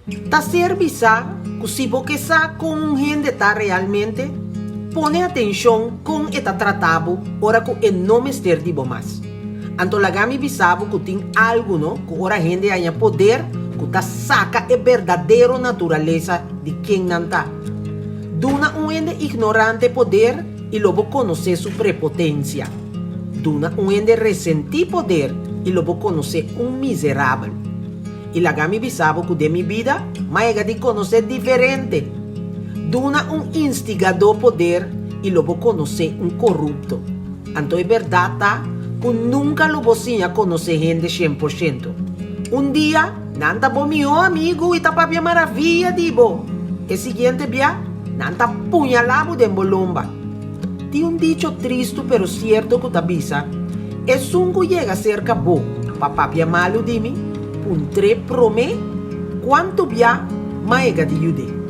Ta ser bisá ku si bo ke sa kon un hende ta realmente, pone atenshon kon e ta trata bo ora ku e no mester di bo mas. Anto laga mi bisa bo ku tin algu no ku ora hende haña poder ku ta saka e berdadero naturalesa di ken nan ta. Duna un hende ignorante poder i lo bo konosé su prepotensia. Duna un hende resentí poder i lo bo konosé un miserabel. I laga mi bisa bo ku den mi bida m'a yega di konosé diferente. Duna un instigadó poder i lo bo konosé un korupto. Anto e bèrdat ta ku nunka lo bo siña konosé hende 100%. Un dia nan ta bo mihó amigu i ta papia maravia di bo. E siguiente bia nan ta puñalá bo den bo lomba. Tin un dicho tristu pero sierto ku ta bisa, Esun ku yega serka bo pa papia malu di mi, puntr'é promé kuantu bia m'a yega di yud'é.